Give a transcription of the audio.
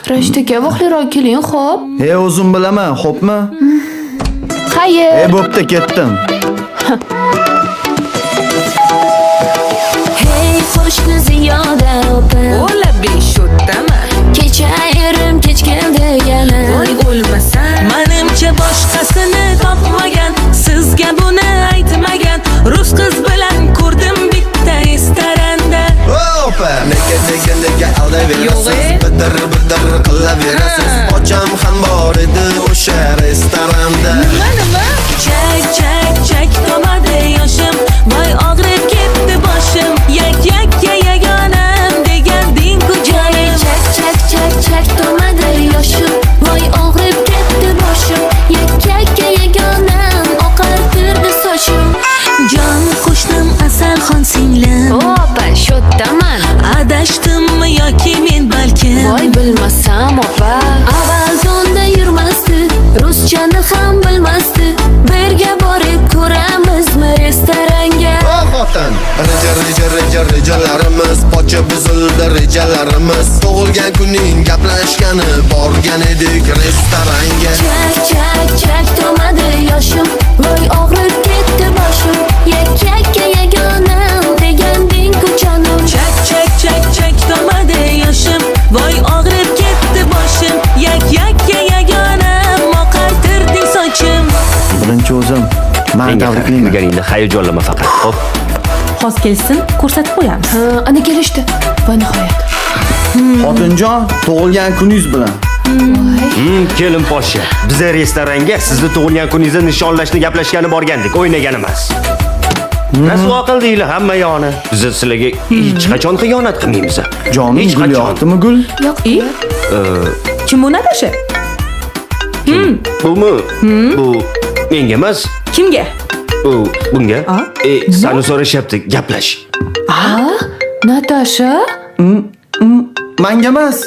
Rashid aka, vaqtliroq keling, xo'p? E, o'zim bilaman, xo'pmi? Xayr. E, bo'pti, ketdim. Hey qo'shni Ziyoda opa, O'la besho'ttami? Kecha erim kech keldi yana. Voy o'lmasa. Manimcha boshqasini topmagan, sizga buni aytmagan. Rus qiz bilan ko'rdim bitta restoranda. Opa! Nega, nega, nega aldayverasiz? Yo'q, e? Bidir, bidir qilaverasiz. Ocham ham bor edi o'sha restoranda. Nima, nima? Chak, chak, chak tomadi yoshim. Voy og'rib ketdi boshim. Yak, yakka yagonam deganding-ku jonim. Chak chak chak chak tomadi yoshim. Voy og'rib ketdi boshim. Yakka yagonam oqartirdi sochim. Jon qo'shnim Asalxon singlim. Opa, sho'ttaman. Adashdimmi yoki men balkim? Voy bilmasam, opa. Avval to'nda yurmasdi, ruschani ham bilmasdi. Birga borib ko'ramizmi restoranga? O xotin! Reja, reja, reja, rejalarimiz pocha buzildi rejalarimiz. Tug'ilgan kuning gaplashgani borgan edik restoranga. Chak chak chak tomadi yoshim. Voy og'rib ketdi boshim. Yakka yagonam deganding-ku jonim. Chak, chak, chak, chak tomadi yoshim. Voy og'rib ketdi boshim. Yak, yakka yagonam oqartirding sochim. Birinchi o'zim. Men Menga tabriklayman. Kulganingda hayajonlama faqat. Xo'p. Hozir kelsin, ko'rsatib qo'yamiz. Ha, ana kelishdi. Va nihoyat. Xotinjon, tug'ilgan kuningiz bilan. Kelin poshsha. Biza restoranga sizni tug'ilgan kuningizni nishonlashni gaplashgani borgandik, o'ynagan emas. Rasvo qildinglar hamma yoni. Biz sizlarga hech qachon xiyonat qilmaymiz. Jonim, Hech gul qachon. yoqdimi, gul? Yoqdi. Kim bu Natasha? Bumi? Bu menga emas. Kimga? Bu bunga. A? E, sani so'rashyapti, gaplash. Natasha? Manga emas.